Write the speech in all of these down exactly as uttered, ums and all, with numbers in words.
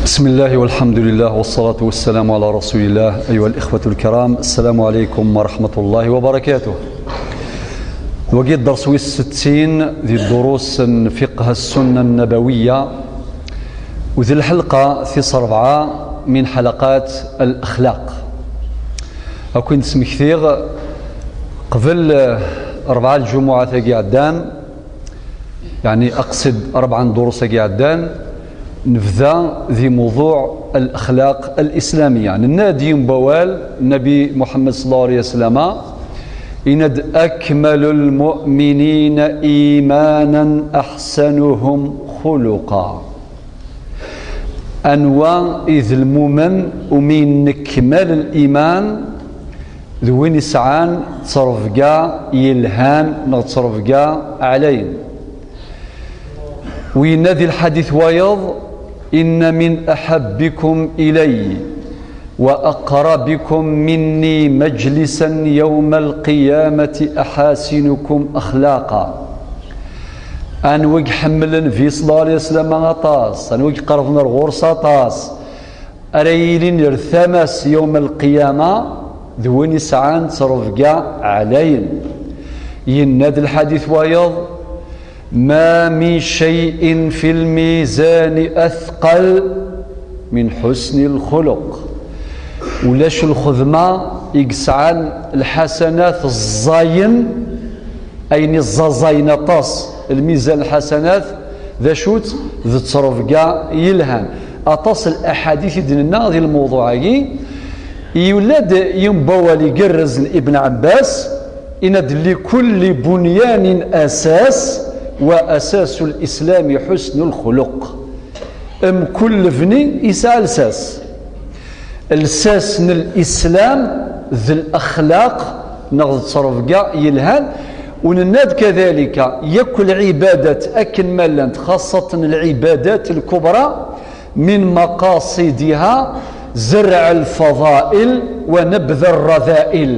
بسم الله والحمد لله والصلاة والسلام على رسول الله. أيها الإخوة الكرام، السلام عليكم ورحمة الله وبركاته. Wagi dders wis settin di ddurus n fiqh السنة النبوية, u d lḥelqa tis rebɛa min ḥelqat al-axlaq. Ad ken-id-smektiɣ qbel, eh, rebɛa lǧumuɛat-agi iɛeddan, yeɛni aqsid rebɛa n ddurus-agi iɛeddan, nebda di muḍuɛ al-axlaq al-islamiyya. Nenna-d yiwen n wawal, Nnabi Muḥemmed ṣalla Llahu ɛalayhi wa sallam, yenna-d: أكمل المؤمنين إيمانا أحسنهم خلقا. Anwa i d lmumen umi nekmal liman? D win isɛan ttrebga yelhan neɣ ttrebga ɛlayen. Winna di lḥadit wayeḍ: إن من أحبكم إلي وأقربكم مني مجلسا يوم القيامة أحاسنكم أخلاقا. Anwa i iḥemmlen Nnabi ṣalla Llahu ɛalayhi wa sallam aṭas, anwa i iqerben ar ɣur-s aṭas, ara yilin ar tama-s yawm al-qiyama d win isɛan ttrebga ɛlayen. Yenna-d lḥadit wayeḍ: ما من شيء في الميزان أثقل من حسن الخلق. Ulac lxedma i yesɛan lḥasanat ẓẓayen, ayen iẓẓaẓayen aṭas lmizan lḥasanat, d acu-tt? D ttrebga yelhan. Aṭas n laḥadit i d-nenna di lmewḍuɛ-agi. Yella-d yiwen n wawal igerrez n Ibn Ɛebbas, yenna-d: لكل بنيان أساس وأساس الإسلام حسن الخلق. Mkul lebni yesɛa lsas. Lsas n lislam d laxlaq neɣ d ttrebga yelhan. U nenna-d kadalika, yakk lɛibadat akken ma llant, xaṣṣatan lɛibadat lkubra, من مقاصدها زرع الفضائل ونبذ الرذائل.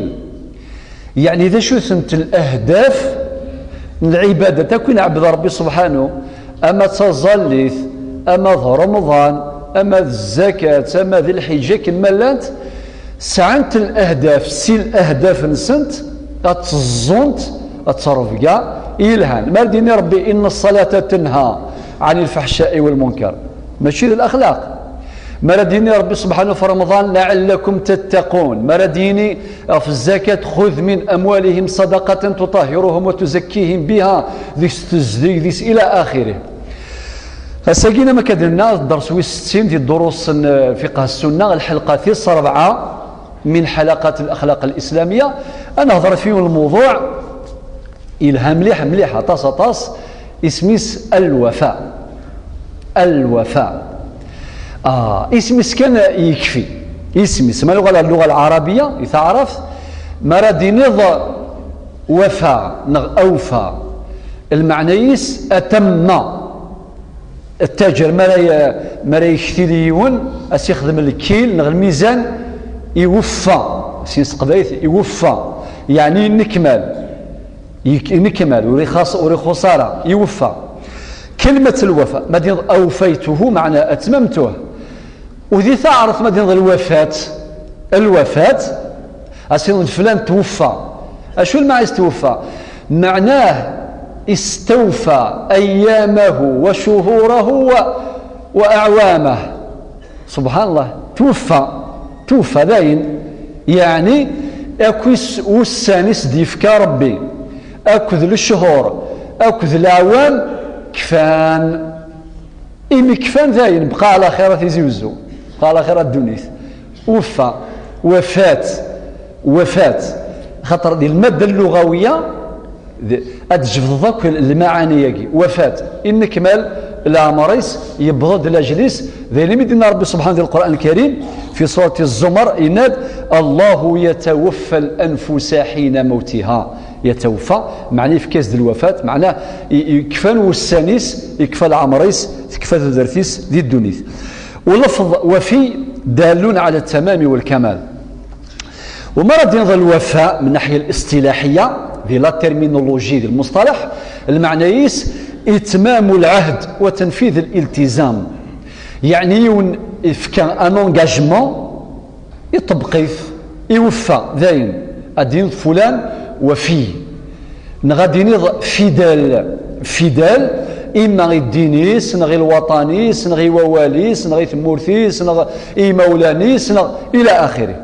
Yeɛni d acu-tent lahdaf n lɛibadat akk i nɛebbed Ṛebbi subḥanu, ama d taẓallit, ama d Remḍan, ama d zzakat, ama d lḥiǧ, akken ma llant, sɛant lahdaf, si lahdaf-nsent ad tteẓẓunt, ad ttrebga yelhan. Ma ara d-yini Ṛebbi: إن الصلاة تنهى عن الفحشاء والمنكر, mačči d laxlaq. Ma ara d-yini Ṛebbi subḥanu fi Remḍan: لعلكم تتقون. Ma ara d-yini ɣef zzakat: خذ من أموالهم صدقة تطهرهم وتزكيهم بها, deg-s tezdeg, deg-s ila axiri. Ass-agi, am akka d-nenna, dders wis settin di ddurus n, eh, fiqh sunna, lḥelqa tis rebɛa min ḥelqat al-axlaq al-islamiyya. Ad nehḍer fi yiwen lmewḍuɛ yelha mliḥ, mliḥ, aṭas, aṭas. Isem-is al-wafa. Al-wafa. Ah, isem-is kan yekfi. Isem-is, ma nuɣal ɣer lluɣa lɛarabiya, di taɛrabt, ma ara d-tiniḍ wafa neɣ awfa, lmeɛna-is atamma. Ttaǧer, ma ara y-, ma ara yektili yiwen, ad s-ixdem lkil neɣ lmizan, iweffa. Sin s teqbaylit, iweffa. Yeɛni yennekmal. Yek-, yennekmal, ur ixaṣ-, ur ixuṣ ara, iweffa. Kelmat lwafa, ma d-tiniḍ awfaytuhu, meɛna atmamtuh. U di taɛrabt, ma d-tiniḍ lwafat, lwafat, ad s-tiniḍ fulan tweffa. Acu lmeɛna-s tweffa? Meɛnah istawfa ayyamahu wa cuhurahu wa, wa aɛwamah. Subḥan Allah, tweffa, tweffa dayen, yeɛni akk is-, ussan i s-d-yefka Ṛebbi, akked lechur, akked leɛwam, kfan. Imi kfan dayen, bqa ɛla xira Tizi Wezzu, bqa ɛla xira ddunit. Weffa, wafat, wafat. Xaṭer di lmadda lluɣawiya, d-, ad d-tjebdeḍ akk lmaɛani-agi. Wafat, innekmal leɛmer-is, yewweḍ-d lajel-is, d ayen i d-yenna Ṛebbi subḥanu di Lqur'an Lkarim, fi surati Zzumar, yenna-d: الله يتوفى الأنفس حين موتها. Yatawaffa, meɛna yefka-as-d lwafat, meɛna i, i, kfan wussan-is, yekfa leɛmer-is, tekfa tudert-is di ddunit. Ulafeḍ wafi دال على التمام والكمال. Wama ara d-tiniḍ lwafa, min naḥya listilaḥiya, di la terminologie, di lmusṭalaḥ, lmeɛna-is إتمام العهد وتنفيذ الالتزام. Yeɛni yiwen ifka un engagement, iṭebbeq-it, iweffa, dayen, ad d-tiniḍ fulan wafi, neɣ ad d-tiniḍ fidèle, fidèle, imma i ddin-is, neɣ i lwaṭan-is, neɣ i wawal-is, neɣ i tmurt-is, neɣ i yimawlan-is, neɣ ila axiri.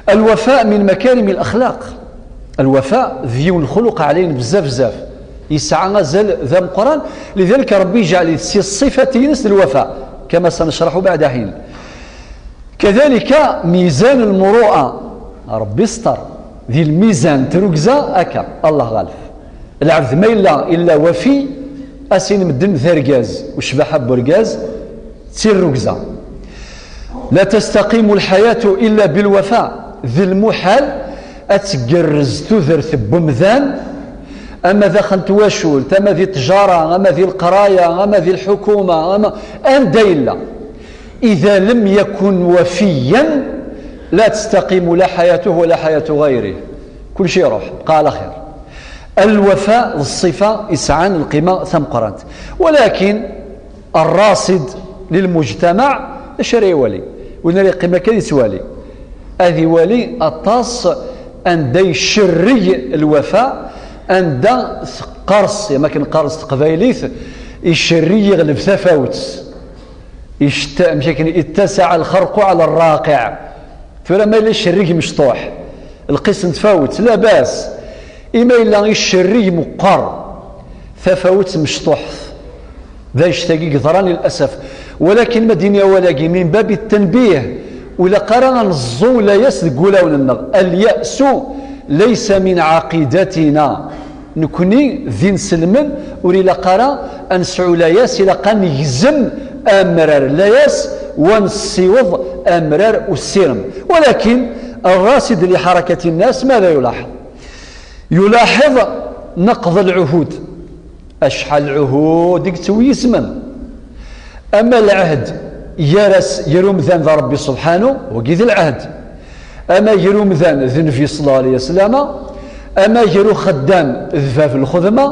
Lwafa min makarim al-axlaq. Lwafa d yiwen n lxuluq ɛlayen bezzaf, bezzaf. Yesɛa azal d ameqqran, lidalik Ṛebbi ijeɛl-it si ṣṣifat-ines d lwafa, kama sanecraḥu baɛda ḥin. Kadalika mizan lmuru'a, Ṛebbi isṭer di lmizan n trugza akka, Allah ɣaleb. Lɛebd ma yella illa wafi, a s-inin medden d argaz, u ccbaḥa n urgaz d tirrugza. La tastaqimu lḥayatu illa bilwafa. D lmuḥal ad tgerrez tudert n wemdan, ama daxel n twacult, ama di ttjara, ama di leqraya, ama di lḥukuma, ama anda yella. Ida lem yakun wafiyan, la testaqimu la ḥayatuh wala ḥayatu ɣayrih. Kulci iruḥ, bqa ɛla xir. Lwafa d ṣṣifa yesɛan lqima tameqqrant. Walakin, rraṣid lilmujtamaɛ, d acu ara iwali? Win ara yeqqimen akka ad yettwali, ad iwali aṭas anda icerreg lwafa, anda teqqers, am akken qqaren s teqbaylit, icerreg, yeɣleb tafawet. Icetta-, amek akken, ittasaɛ lxerqu ɛla rraqiɛ. Tura ma yella icerreg mecṭuḥ, lqis n tfawet, labas. Ima yella icerreg meqqer, tafawet mecṭuḥet. D anect-agi yeḍran, lil'asaf. Walakin ma d-ini awal-agi min babi ttenbih, ur ilaq ara ad neẓẓu layas deg wulawen-nneɣ. Al-ya'su laysa min ɛaqidatina. Nekni d inselmen, ur ilaq ara ad nesɛu layas, ilaq ad negzem amrar layas, wa nessiweḍ amrar ussirem. Walakin, الراصد لحركة الناس ماذا يلاحظ؟ يلاحظ نقض العهود. Acḥal lɛuhud i yettwyismen. Ama lɛehd gar-as, gar umdan d Ṛebbi subḥanu, wagi d lɛehd. Ama gar umdan d Nnbi ṣella Llahu ɛalayhi wa sallam, ama gar uxeddam d bab lxedma,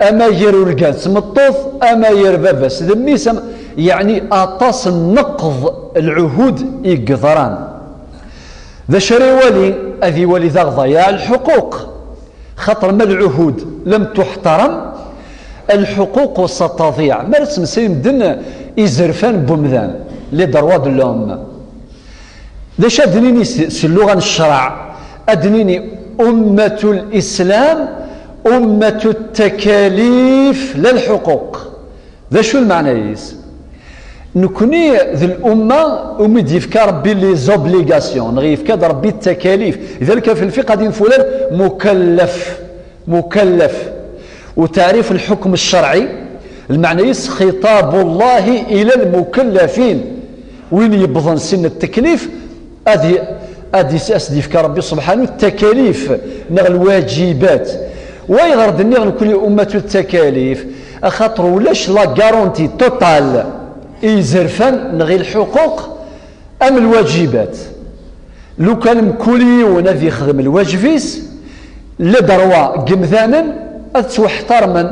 ama gar urgaz d tmeṭṭut, ama gar baba-s d mmi-s, ama, yeɛni aṭas n nneqḍ lɛuhud i yeḍran. D acu ara iwali? Ad iwali daɣ ḍayaɛ lḥuquq. Xaṭer ma lɛuhud lem tuḥtaram, lḥuquq sataḍiɛ. Mi ara ttmeslayen medden izerfan n wemdan, les droits de l'homme. D acu ad d-nini s, s lluɣa n ccṛeɛ? Ad d-nini ummatul Islam, ummatul takalif, la lḥuquq. D acu lmeɛna-is? Nekni d l'umma umi d-yefka Ṛebbi les obligations, neɣ yefka-d Ṛebbi takalif. Lidalik fi lfiqh ad yini fulan mukallaf, mukallaf. U taɛrif lḥukm ccerɛi, lmeɛna-is xitabu Llahi ila lmukallafin. Win yewwḍen sin n teklif, ad, ad as-d-yefk Ṛebbi subḥanu takalif neɣ lwaǧibat. Wayɣer d-nniɣ nekni ummatu takalif? Axaṭer ulac la garantie totale i yizerfan neɣ i lḥuquq am lwaǧibat. Lukan mkul yiwen ad yexdem lwaǧeb-is, les droits n yimdanen ad ttwaḥtarmen.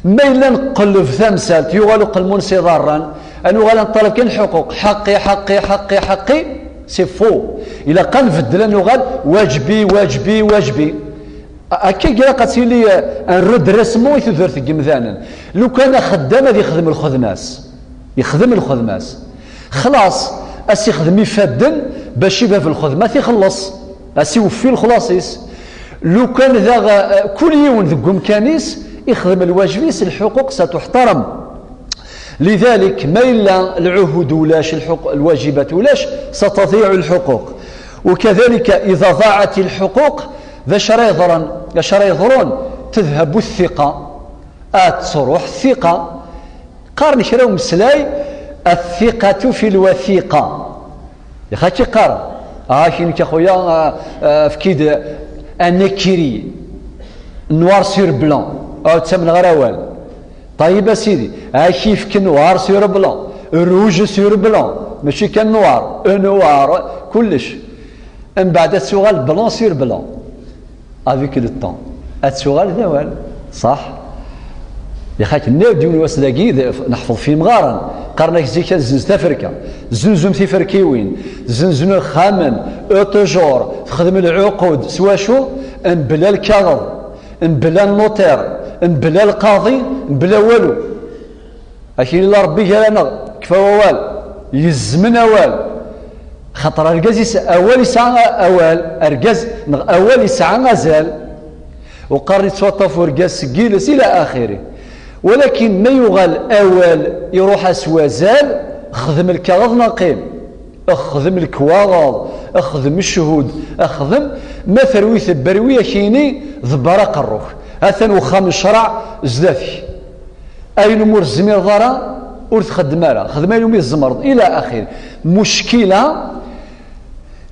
Ma yella nqelleb tamsalt, yuɣal uqelmun s iḍarren, ad nuɣal ad neṭṭalab kan lḥuquq, ḥaqi, ḥaqi, ḥaqi, ḥaqi, c'est faux. Ilaq ad nbeddel, ad nuɣal waǧbi, waǧbi, waǧbi. A-, akka i ilaq ad tili, eh, un redressement i tudert n yimdanen. Lukan axeddam ad yexdem lxedma-s, yexdem lxedma-s. Xlaṣ, a s-ixdem ifadden bac i bab lxedma ad t-ixelleṣ, a s-iweffi lexlaṣ-is. Lukan daɣ, eh, kul yiwen deg umkan-is ixdem lwaǧeb-is, lḥuquq satuḥtarem. Lidalik, ma yella lɛuhud ulac, lḥuq-, lwaǧibat ulac, sataḍiɛu lḥuquq. Ukadalika, ida ḍaɛat lḥuquq, d acu ara yeḍran, d acu ara yeḍrun? Tedhabu thiqa, ad truḥ thiqa. Qqaren kra umeslay, athiqatu fi lwathiqa. Ixaki qqaren, ah, kini ka xuya, ah, ah, efk-id un écrit noir sur blanc, ah, ur ttamneɣ ara awal. Ṭayib a sidi, ak-ifk noir sur blanc, rouge sur blanc, mačči kan noir, noir, kullec. Mbeɛd ad tuɣal blanc sur blanc. Avec le temps, ad tuɣal d awal, ṣaḥ? Yak akken nniɣ-d yiwen wass dagi, d- neḥfeḍ f yimɣaren, qqaren-ak zik ad zzenz taferka, zzenzen tiferkiwin, zzenzen ixxamen, et toujours, texdem lɛuqud, s wacu? Mebla lkaɣeḍ, mebla notaire, mebla lqaḍi, mebla walu. Akin illa Ṛebbi gar-aneɣ, kfa wawal, yezmen awal. Xaṭer argaz is-, awal isɛa awal, argaz neɣ awal isɛa azal. Uqaren yettwaṭṭaf urgaz seg yiles ila axiri. Walakin ma yuɣal awal iruḥ-as wazal, xdem lkaɣeḍ neɣ qqim. Xdem lekwaɣeḍ, xdem cchud, xdem, ma terwi tebberwi akini, ḍebber aqerru-k. Atan uxxam n ccreɛ zdat-k. Ayen umi ur tezmireḍ ara, ur txeddem ara. Xdem ayen umi tzemreḍ, ila axir. Muckila,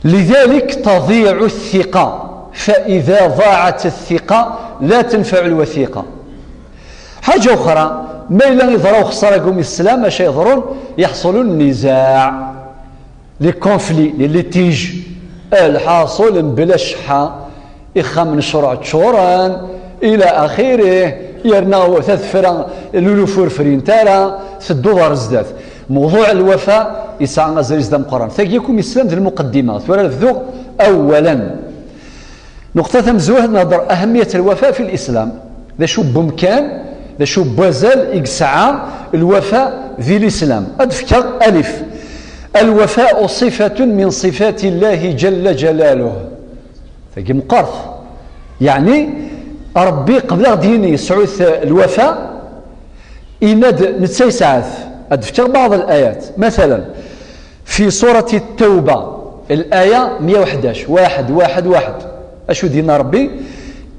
لذلك تضيع الثقة، فإذا ضاعت الثقة لا تنفع الوثيقة. حاجة أخرى، ما إلا يضرو خسارة قوم السلام، أش يضرون؟ يحصل النزاع، les conflits, les litiges. الحاصل بلا شحة، ixxamen n ccreɛ ččuren, ila axirih, yerna tadfra luluf ur frint ara, tedduḍ ɣer zdat. Mewḍuɛ lwafa yesɛa azal-is d ameqqran. Tagi akk islam d lmuqeddima, tura ad bduɣ awwalan. Nuqṭa tamezwarut, nehder أهمية الوفاء في الإسلام. D acu n wemkan, d acu n wazal i yesɛa lwafa di lislam? Ad d-fkeɣ alif. الوفاء صفة من صفات الله جل جلاله. Tagi meqqert. Yeɛni, Ṛebbi qbel ad ɣ-d-yini yesɛut lwafa, yenna-d netta yesɛa-t. Ad d-fkeɣ بعض الآيات. Masalan, في سورة التوبة, الآية مية وحداش, واحد، واحد، واحد. Acu d-yenna Ṛebbi?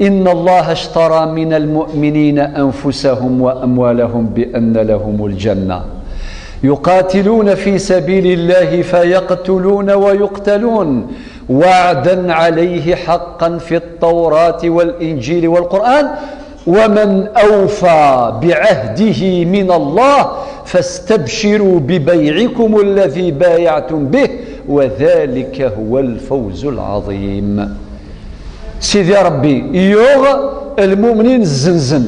إن الله اشترى من المؤمنين أنفسهم وأموالهم بأن لهم الجنة يقاتلون في سبيل الله فيقتلون ويقتلون وعدا عليه حقا في التوراة والإنجيل والقرآن ومن أوفى بعهده من الله فاستبشروا ببيعكم الذي بايعتم به وذلك هو الفوز العظيم. Sidi Ṛebbi yuɣ lmumnin zzenzen,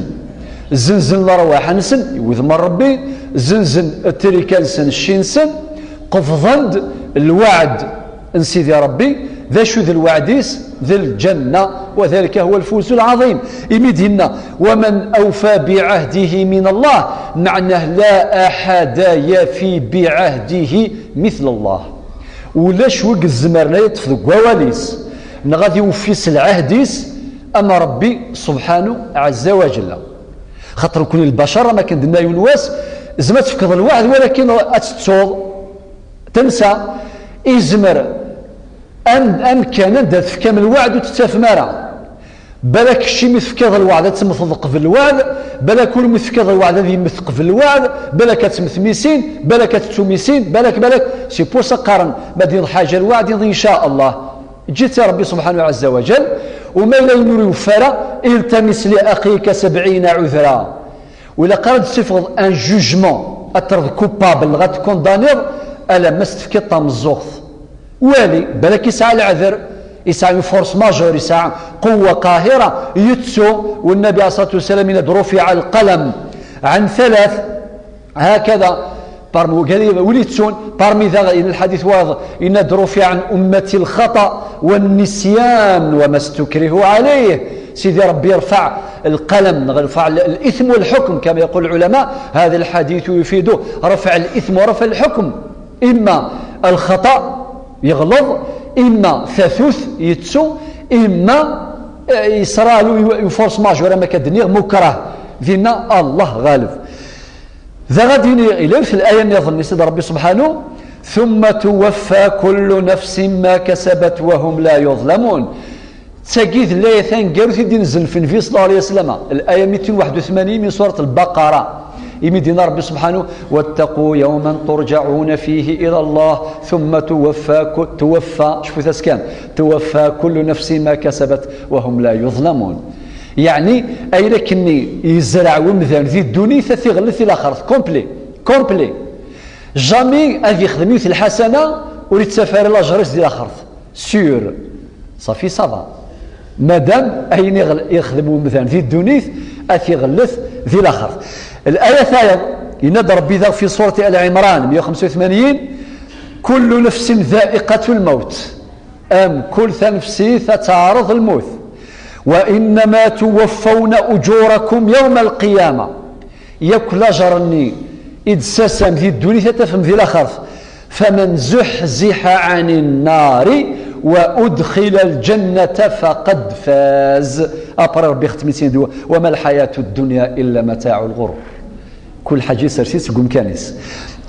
zzenzen lerwaḥ-nsen i wudem n Ṛebbi, zzenzen ttrika-nsen, cci-nsen, qebḍen-d lweɛd n Sidi Ṛebbi. D acu d lweɛd-is? D lǧenna. وذلك هو الفوز العظيم. Imi d-yenna: ومن أوفى بعهده من الله, meɛnah la aḥada yafi biɛahdihi mitla Allah. Ulac wi izemren ad yeṭṭef deg wawal-is neɣ ad iweffi s lɛehd-is am Ṛebbi subḥanu ɛezza wa jella. Xaṭer nekni lbacar, am akken d-nenna yiwen wass, tzemreḍ ad tefkeḍ lweɛd, walakin ad tettuḍ, tensa. Izmer am-, amkan anda tefkam lweɛd ur tettafem ara. Balak kečč imi tefkiḍ lweɛd ad temmteḍ qbel lweɛd, balak ul mi tefkiḍ lweɛd ad yemmet qbel lweɛd, balak ad temmet mi sin, balak ad tettu mi sin, balak, balak. C'est pour ça qqaren, ma d-yenḍ ḥaǧa lweɛd, yenḍ in ca Allah. Ǧǧet i Ṛebbi subḥanahu ɛezza wa jall, u ma yella yiwen ur yewfi ara, التمس لأخيك سبعين عذرا. U ilaq ara ad d-tessufɣeḍ un jugement, ad terreḍ coupable, ad t-condamniḍ, alamma s-tefkiḍ tameẓẓuɣt. Wali, balak yesɛa leɛder, yesɛa une force majeure, yesɛa قوة قاهرة, yettu, والنبي عليه الصلاة والسلام yenna-d: رفع القلم عن ثلاث. هكذا, parmi, win yettun, parmi daɣ, yenna lḥadit wayeḍ, yenna-d: رفع عن أمتي الخطأ والنسيان وما استكرهوا عليه. Sidi Ṛebbi yerfa lqalem, neɣ yerfa الإثم والحكم كما يقول العلماء. هذا الحديث يفيد رفع الإثم ورفع الحكم. Imma lxaṭa, yeɣleḍ, imma tatut, yettu, imma, eh, yeṣra une force majeure, am akka d-nniɣ, mukrah. Dinna, Allah ɣaleb. Daɣ ad d-yini, ila yiwet laya nniḍen, yesɛa-d Ṛebbi subḥanu: ثم توفى كل نفس ما كسبت وهم لا يظلمون. D tagi d laya taneggarut i d-inezlen f Nnbi ṣella Llahu ɛalayhi wa sallam, laya mitin waḥed u tmanyin min surat Lbaqara, imi d-yenna Ṛebbi subḥanu: واتقوا يوما ترجعون فيه إلى الله ثم توفى ك-, توفى, cfut-as kan, توفى كل نفس ما كسبت وهم لا يظلمون. Yeɛni, ayen akken-nni yezreɛ umdan di ddunit, ad t-iɣellet i laxert, complet, complet. Jamais ad yexdem yiwet lḥasana ur yettaf ara lajer-is di laxert. Sûr. Safi, ça va. Madam ayen iɣel-, ixdem umdan di ddunit, ad t-iɣellet di laxert. Laya tayeḍ, yenna-d Ṛebbi daɣ fi ṣuṛat Al Ɛimṛan meyya u xemsa u tmanyin: "Kullu nefsin dha'iqatul mawt." Am kul tanefsit ad teɛreḍ lmut. "Wa innama tuwaffawna ujurakum yawma al-qiyama." Yakk lajer-nni i d-tessasam di ddunit ad tafem di laxert. "Faman zuḥziḥa ɛani nnari wa udxila ljannata faqad faz." Après, Ṛebbi ixettem-itt-id: "Wa ma lḥayatu ddunya illa mataaɛul ɣurur." Kul ḥaǧa isers-itt deg umkan-is.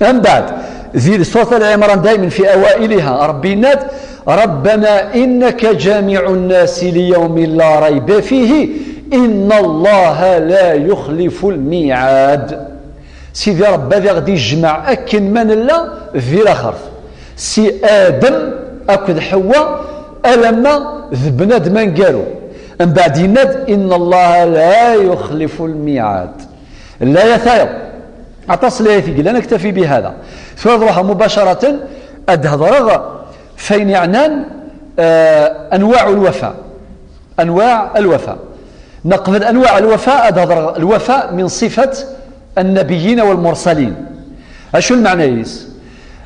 Mbeɛd, di surat Al Ɛimṛan, daymen fi awailiha, Ṛebbi yenna-d: "Rabbana innaka jamiɛu nnasi li yawmin la rayba fihi, inna Allaha la yuxlifu lmiɛad." Sidi Ṛebbi ad aɣ-d-ijmeɛ akken ma nella di laxert, si Adem akked Ḥewwa alamma d bnadem aneggaru. Mbeɛd yenna-d: "Inna Allaha la yuxlifu lmiɛad." Laya tayeḍ, aṭas n layat i yellan, aktafi bihada. Tura ad ruḥeɣ mubacaratan ad d-hedreɣ f ayen yeɛnan, eh, anwaɛu lwafa. Anwaɛu lwafa. Neɣ qbel anwaɛu lwafa, ad hedreɣ lwafa min ṣifat annabiyyin wal mursalin. Acu lmeɛna-is?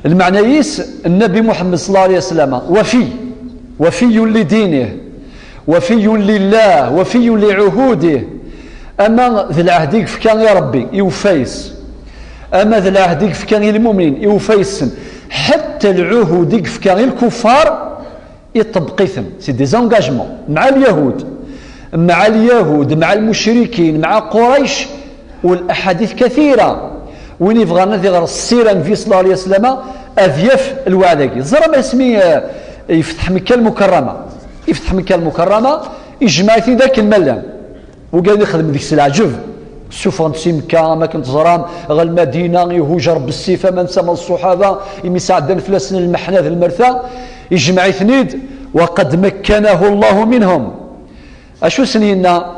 Lmeɛna-is, Nnabi Muḥemmed ṣalla Llahu ɛalayhi wa sallam, wafiy, wafiyyun li dinih, wafiyyun lillah, wafiyyun li ɛuhudih. Ama d lɛehd i yefka i Ṛebbi, iweffa yes-s. Ama d lɛehd i yefka i lmumnin, iweffa yes-sen. Ḥetta lɛuhud i yefka i lkuffar, iṭebbeq-iten. C'est des engagements مع اليهود، مع اليهود، مع المشركين، مع قريش. والأحاديث كثيرة. Win yebɣan ad iɣer ssira n Nnbi ṣalla Llahu ɛalayhi wa sallam, ad yaf lweɛd-agi. Teẓram asmi, eh, yefteḥ Mekka Lmukarrama. Yefteḥ Mekka Lmukarrama, ijmeɛ-iten-id akken ma llan. Ugaden ixdem deg-s leɛǧeb. Ssufɣen-t si Mekka, am akken teẓram, ɣer Lmadina, ihuj Ṛebbi ssif, aman sama ṣṣuḥaba, imi sɛeddan fell-asen lmeḥna d lmerta, ijmeɛ-iten-id: "Wa qad makkanahu Llahu minhum." Acu sen-yenna?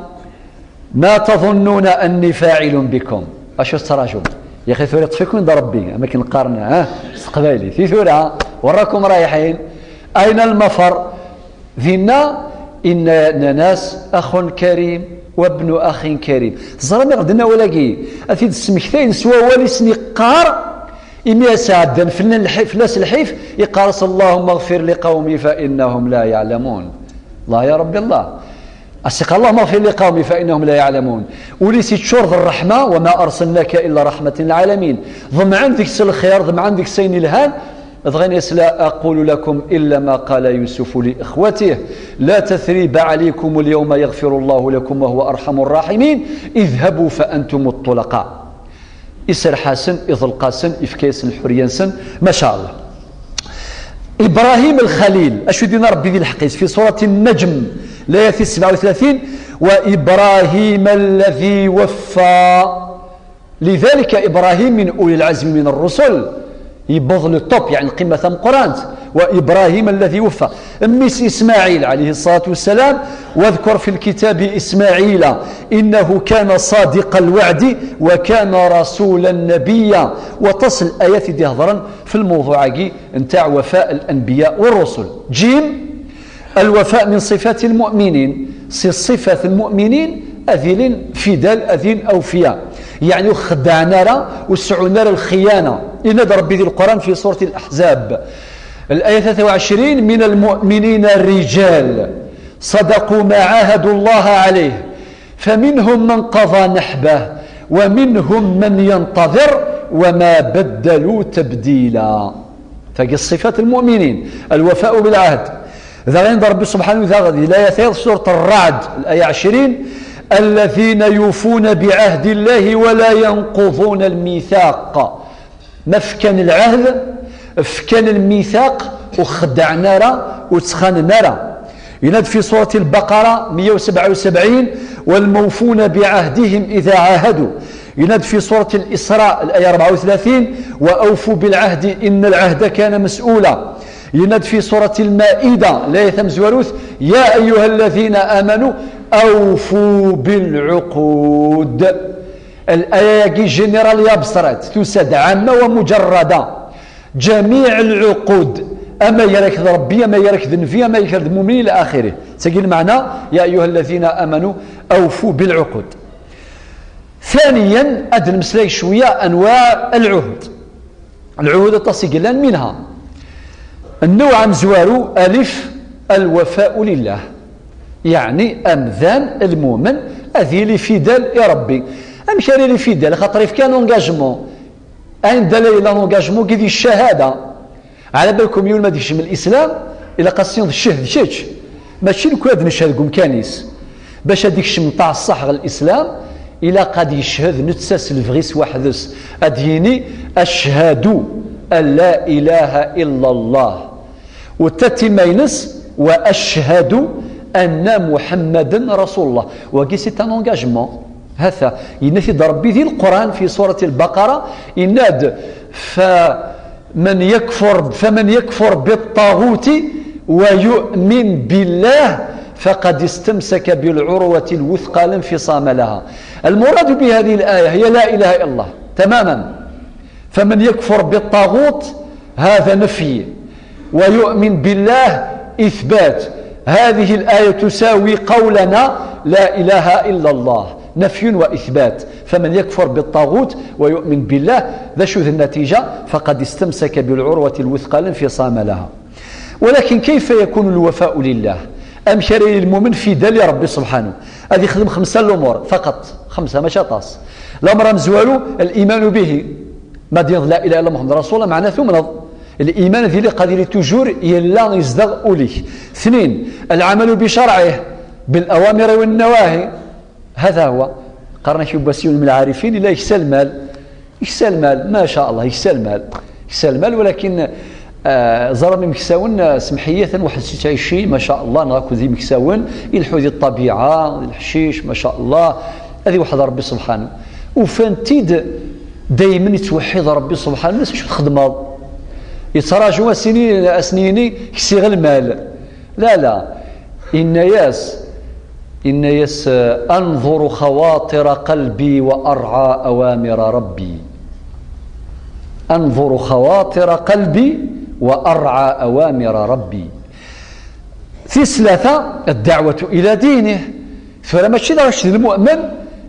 "Ma taḍunnuna anni faɛilun bikum." Acu tettraǧum? Yaxi tura yeṭṭef-iken-d Ṛebbi, am akken qqaren, ha, s teqbaylit. I tura, warakum rayiḥin? Ayna lmafar? Dinna, inna, nnan-as: "Axun karim, wa bnu axin karim." Teẓram iɣ-d-nna wala-gi? Ad t-id-smektayen s wawal i sen-iqqar, imi as-ɛeddan fell-, fell-as lḥif, iqqar-as: "Allahumma ɣfir li qawmi fa innahum la yaɛlamun." Allah ya Ṛebbi, Allah. As-iqqar: "Allahumma ɣfir li qawmi fa innahum la yaɛlamun." Ul-is iččur d ṛṛeḥma, "Wa ma arsalnaka illa raḥmatan lil ɛalamin." Ḍemɛen deg-s lxir, ḍemɛen deg-s ayen ilhan, dɣa yenna-yas: "La aqulu lakum illa ma qala Yusufu li ixwatih, la tathriba alaykum al-yawma yaghfiru Allahu lakum wa huwa arhamu rrahimin, idhabu fa antum ṭṭulaqa." Iserreḥ-asen, iḍleq-asen, ifka-yasen lḥurriya-nsen, maca Allah. Ibrahim Lxalil, acu d-yenna Ṛebbi di lḥeqq-is, fi ṣuṛat Nnajm, layat sebɛa u tlatin: "Wa Ibrahim alladhi waffa." Lidhalika Ibrahim min ulil azmi min rrusul, yewweḍ le top, yeɛni lqima tameqqrant. "Wa Ibrahim alladhi waffa." Mmi-s Ismaɛil, ɛalayhi ṣṣalatu wassalam: "Wadkur fi lkitabi Ismaɛila, innahu kana ṣadiqa lwaɛdi, wa kana rasulan nabiyya." Waṭas n layat i d-ihedṛen f lmewḍuɛ-agi ntaɛ wafa lanbiya wa rrusul. Jim, الوفاء من صفات المؤمنين، si ṣṣifat n lmuminin, ad ilin fidèles, ad ilin awfiya. Yeɛni ur xeddɛen ara, ur seɛɛun ara lxiyana. Yenna-d Ṛebbi di Leqran fi ṣuṛat Laḥzab, laya tlata u ɛecrin: "من المؤمنين رجال صدقوا ما عاهدوا الله عليه فمنهم من قضى نحبه ومنهم من ينتظر وما بدلوا تبديلا." Tagi ṣṣifat lmuminin, الوفاء بالعهد. Daɣen d Ṛebbi subḥanahu wa taɛala di layat-a, surat Ṛṛeɛd, laya ɛecrin: "الذين يوفون بعهد الله ولا ينقضون الميثاق." Ma fkan lɛehd, fkan lmithaq, ur xeddɛen ara, ur ttxanen ara. Yenna-d fi surat Lbaqara meyya u sebɛa u sebɛin: "والموفون بعهدهم إذا عاهدوا." Yenna-d fi surat Lisra, laya rebɛa u tlatin: "وأوفوا بالعهد إن العهد كان مسؤولا." Yenna-d fi surat Lmaida, laya tamezwarut: "يا أيها الذين آمنوا أوفوا بالعقود." Laya-agi générale, ya besrat, tusa-d ɛamma wa mujarrada. Jamiɛ lɛuqud, ama gar-ak d Ṛebbi, ama gar-ak d nnbi, ama gar-ak d lmumin, ila axirih. Tagi lmeɛna: "يا أيها الذين آمنوا أوفوا بالعقود." Thaniyan, ad nmeslay cwiya anwa lɛuhud. Lɛuhud aṭas i yellan, minha nnuɛ amezwaru, alif, alwafau lillah. Yeɛni amdan, lmumen, ad yili fidèle i Rebbi. Amek ara yili fidèle? Xaṭer ifka un engagement. Anda la yella un engagement? Deg ccahada. Ɛla balkum, yiwen ma d-ikcem lislam, ilaq ad s-tiniḍ ccehd kečč. Mačči nekk ad neched deg umkan-is. Bac ad ikcem ṭaɛ ṣṣeḥ ɣer lislam, ilaq ad yeched netta s lebɣi-s weḥd-s. Ad yini: "Ashhadu an la ilaha illa Allah." U tatima-ines: "Wa ashhadu anna Muḥammadan Rasulullah." Wagi, c'est un engagement. Hata, yenna-t-id Rebbi di Lquran, fi surat Lbaqara, yenna-d: "Faman yakfur, faman yakfur biṭṭaɣuti wa yu'min billah, faqad istamsaka bilɛurwati lwuthqa la nfisama laha." المراد بهذه الآية هي لا إله إلا الله تماما. فمن يكفر بالطاغوت، هذا نفي، ويؤمن بالله، إثبات. هذه الآية تساوي قولنا: "لا إله إلا الله"، نفي وإثبات. فمن يكفر بالطاغوت ويؤمن بالله، ذا شو ذي النتيجة؟ فقد استمسك بالعروة الوثقى لا انفصام لها. ولكن كيف يكون الوفاء لله؟ Amek ara yili lmumen fidèle i Rebbi subḥanu? Ad ixdem xemsa n lumuṛ faqat, xemsa, mačči aṭas. Lameṛ amezwaru, الإيمان به. Ma d-tiniḍ لا إله إلا محمد رسول الله, meɛna tumneḍ. Liman ad yili, ad yili toujours yella, yezdeɣ ul-ik. Tnin, العمل بشرعه، بالأوامر والنواهي. هذا هو. Qqaren-ak yiwwas yiwen n lɛarifin, yella yeksa lmal. Yeksa lmal, ma ca Allah, yeksa lmal. Yeksa lmal, walakin, ah, ẓran imeksawen, ah, semḥiyat, ad nwaḥed si tɛici, ma ca Allah, neɣ akked imeksawen, ileḥḥu di ṭṭabiɛa, di leḥcic, ma ca Allah, ad iweḥḥed Rebbi subḥanu. Ufan-t-id daymen yettweḥḥid Rebbi subḥanu, yenna-as: "Acu txedmeḍ?" Yettraǧu ad s-yini, ad sen-yini: "Ksiɣ lmal." La, la. Yenna-yas, yenna-yas: "أنظر خواطر قلبي وأرعى أوامر ربي. أنظر خواطر قلبي وأرعى أوامر ربي." Tis tlata, الدعوة إلى دينه. Tura mačči d aɣ-, kečč d lmu'min,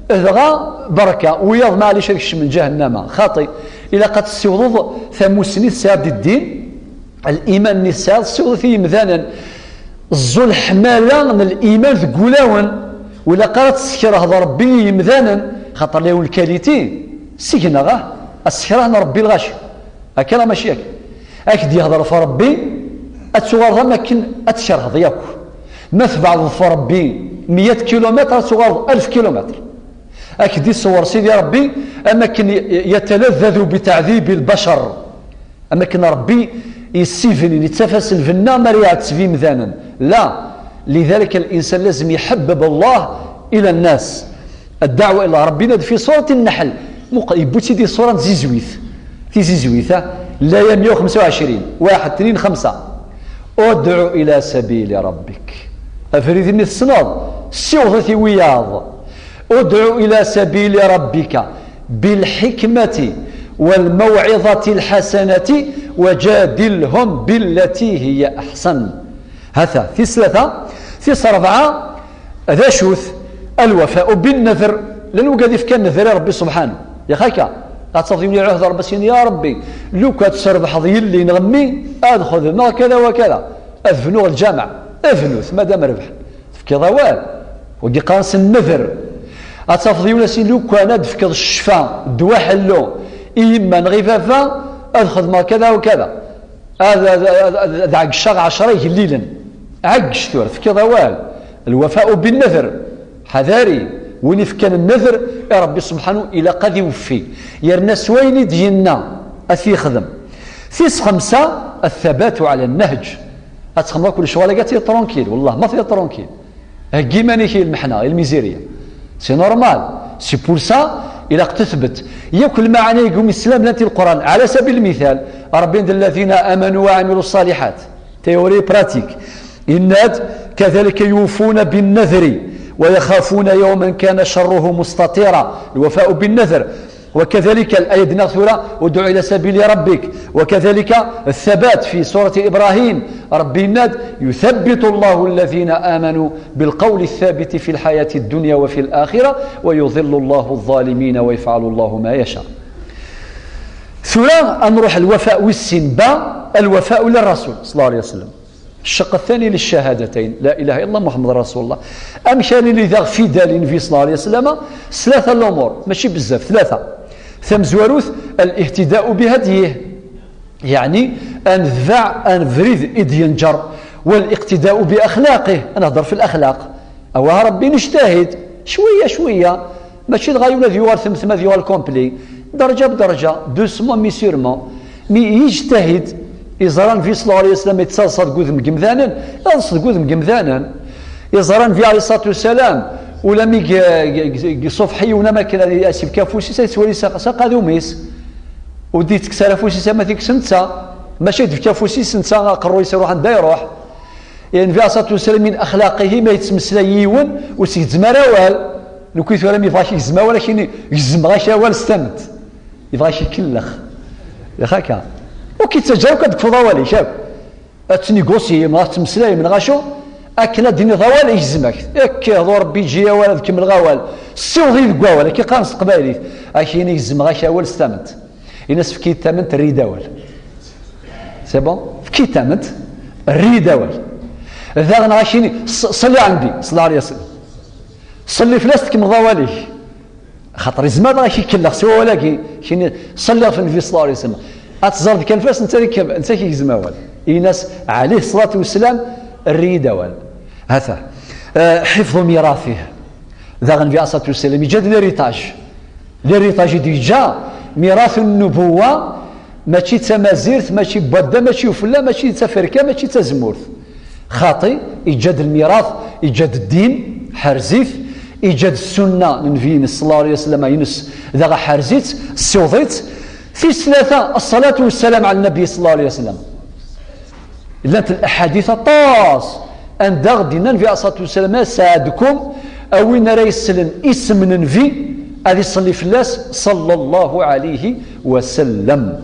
dɣa berka, wiyaḍ maɛlic ad kecmen ǧahennama. Xaṭi, ilaq ad tessiwḍeḍ tamussni tesɛiḍ di ddin, liman-nni tesɛiḍ, ssiwḍet i yimdanen. Ẓẓu leḥmala n liman deg wulawen, ur ilaq ara ad teskerheḍ Rebbi i yimdanen, xaṭer la yiwen lkaliti, seg-neɣ, ah, ad skerhen Rebbi lɣaci. Akka neɣ mačči akka? Ad k-d-yehder ɣef Rebbi, ad tuɣaleḍ am akken ad tkerheḍ yakk. Ma tbeɛdeḍ ɣef Rebbi meyya kilumitr, ad tuɣaleḍ alef kilumitr. Ad k-d-iṣewwer Sidi Rebbi am akken y-, يتلذذ بتعذيب البشر. Am akken Rebbi yessibnin, yettaf-as lbenna mi ara iɛetteb imdanen. La, لذلك الإنسان لازم يحبب الله إلى الناس. الدعوة إلى الله. Rebbi yenna-d fi surat Nneḥl, muqel, yewwi-tt-id di ṣṣura n tzizwit. Tizizwit, ha? Laya meyya u xemsa u ɛecrin, waḥed, tnin, xemsa. "ادع إلى سبيل ربك." Abrid-nni tessneḍ, ssiwḍet i wiyaḍ. "ادع إلى سبيل ربك بالحكمة والموعظة الحسنة وجادلهم بالتي هي أحسن." Hata, tis tlata, tis rebɛa, d acu-t? الوفاء بالنذر. Llan wigad ifkan nnedr i Rebbi subḥanu. Yak akka, ad tafeḍ yiwen iɛuhed Rebbi, as-yini: "Ya Rebbi, lukan tserbeḥeḍ yelli neɣ mmi, ad xedmeɣ kada wa kada. Ad bnuɣ lǧameɛ." Bnut, madam rebḥen. Tefkiḍ awal. Wagi qqaren-as nnedr. Ad tafeḍ yiwen as-yini: "Lukan ad d-tefkeḍ ccfa, ddwa ḥellu, i yemma neɣ i baba, ad xedmeɣ kada wa kada. Ad, ad, ad, ad, ad ɛeggceɣ ɛecra igellilen." Ɛeggec tura, tefkiḍ awal. الوفاء بالنذر. Ḥadari, win ifkan nnedr i Rebbi subḥanu, ilaq ad iweffi. Yerna s wayen i d-yenna, ad t-yexdem. Tis xemsa, الثبات على النهج. Ad txedmeḍ akk lecɣal-agi, ad tiliḍ tranquille. Wallah, ma tiliḍ tranquille. Heggi iman-ik i lmeḥna, i lmizirya. C'est normal. C'est pour ça, ilaq tethbet. Yakk lmaɛani i yumi teslam llant i Lquran. Ɛla sabil lmital, Rebbi yenna-d: "الذين آمنوا وعملوا الصالحات." Théorie, pratique. Yenna-d: "كذلك يوفون بالنذر ويخافون يوما كان شره مستطيرا." الوفاء بالنذر. وكذلك الآية دينا ثورة: "ادع إلى سبيل ربك". وكذلك الثبات في سورة إبراهيم: Ṛebbi yenna-d: يثبت الله الذين آمنوا بالقول الثابت في الحياة الدنيا وفي الآخرة ويضل الله الظالمين ويفعل الله ما يشاء. Tura ad nruḥ الوفاء wis sin ba, الوفاء للرسول صلى الله عليه وسلم. الشق الثاني للشهادتين، لا إله إلا الله محمد رسول الله. Amek ara nili daɣ fidèle i Nnbi صلى الله عليه وسلم? S tlata lumuṛ, mačči bezzaf, tlata. Tamezwarut, الاهتداء بهديه. Yeɛni, ad netbeɛ abrid i d-yenǧer, والاقتداء بأخلاقه, ad nehder f laxlaq. Awah Ṛebbi, nejtahid, cwiya, cwiya, mačči dɣa yiwen ad yuɣal temtem, ad yuɣal complet, derǧa bderǧa, doucement mais sûrement. Mi yejtahid, iẓra Nnbi صلى الله عليه وسلم yettaḍsa deg wudem n yemdanen, iḍes deg wudem n yemdanen. Iẓra Nnbi عليه الصلاة والسلام, ula mi g-, g-, g-, g-, iṣufeḥ yiwen am akken ad as-yefk afus-is, ad yettwali s, s aqadum-is. Ur d-yettekkes ara afus-is ama t-ikkes netta. Maca yefka afus-is netta, aqerruy-is iruḥ anda iruḥ. Nnbi عليه الصلاة والسلام من أخلاقه, ma yettmeslay yiwen, ur s-gezzem ara awal. Nekki tura mi yebɣa ak-igzem awal, ad ak-yini: gezmeɣ-ak awal s tamemt. Yebɣa ak-ikellex. Yax akka. Ur k-yettaǧǧa akk ad d-tekfuḍ awal-ik akk. Ad tnigusiyem, ad temmeslayem, neɣ acu? Akken ad d-tiniḍ awal, igzem-ak. Akka, d Ṛebbi, eǧǧ-iyi awal, ad kemmleɣ awal. Ssiweḍ-iyi deg wawal, akka qqaren s teqbaylit. Ad ak-yini: gezmeɣ-ak awal s tamemt. Ini-as: efk-iyi-d tamemt, err-iyi-d awal. C'est bon? Efk-iyi-d tamemt, err-iyi-d awal. Daɣen ad ak-yini: ṣ-, ṣelli ɛla Nnbi صلى الله عليه وسلم. Ṣelli fell-as, tkemmleḍ awal-ik. Xaṭer yezmer ad ak-ikellex s wawal-agi, kini: ṣelli ɣef Nnbi صلى الله عليه وسلم. Ad teẓreḍ kan fell-as, netta ad ikem-, netta ad k-igzem awal. Ini-as عليه الصلاة والسلام: err-iyi-d awal. Hata. Eh, حفظ ميراثه. Daɣen Nnbi عليه الصلاة والسلام yeǧǧa-d l'héritage. L'héritage i d-yeǧǧa, ميراث النبوة, mačči d tamazirt, mačči n wadda, mačči ufella, mačči d taferka, mačči d tazemmurt. Xaṭi, yeǧǧa-d lmirat, yeǧǧa-d ddin, ḥerz-it, yeǧǧa-d ssunna n Nnbi صلى الله عليه وسلم, ines, daɣ ḥerz-itt, ssiweḍ-itt. Tis tlata, الصلاة والسلام على النبي صلى الله عليه وسلم. Llant laḥadit aṭas anda ɣ-d-yenna Nnbi عليه الصلاة والسلام: سعدكم, a win ara yeslen isem n Nnbi, ad iṣelli fell-as, صلى الله عليه وسلم.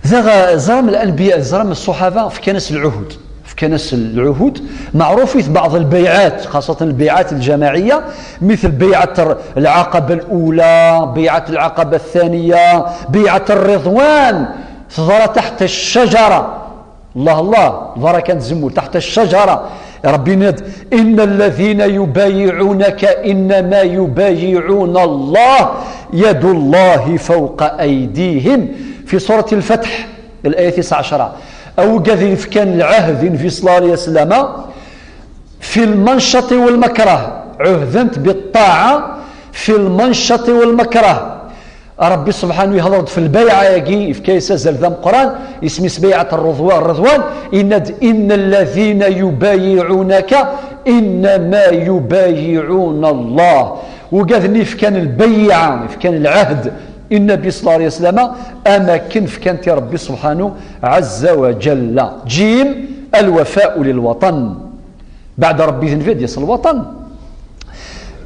Daɣ, ẓram lanbiya, ẓram ṣṣuḥaba, fkan-as lɛuhud. Fkan-as lɛuhud, meɛrufit beɛḍ lbayɛat, xaṣṣatan lbayɛat ljamaɛiyya, mitl bayɛat العقبة الأولى, bayɛat العقبة الثانية, bayɛat الرضوان, teḍra تحت الشجرة. الله الله، البركة تزمو تحت الشجرة. ربي يناد: إن الذين يبايعونك إنما يبايعون الله يد الله فوق أيديهم، في سورة الفتح، الآية تسعة عشر. أو قاعد كان العهد في صلى الله عليه وسلم في المنشط والمكره، عهدنت بالطاعة في المنشط والمكره. Ṛebbi subḥanu ihḍer-d f lbayɛa-agi, yefka-yas azal d ameqqran, isem-is bayɛat الرضوان، الرضوان, yenna-d: إن الذين يبايعونك إنما يبايعون الله. Wigad-nni yefkan lbayɛa, yefkan lɛahd i Nnbi صلى الله عليه وسلم, am akken fkan-t i Ṛebbi subḥanu عز وجل. Jim, الوفاء للوطن. بعد ربي ذنبي ديال الوطن.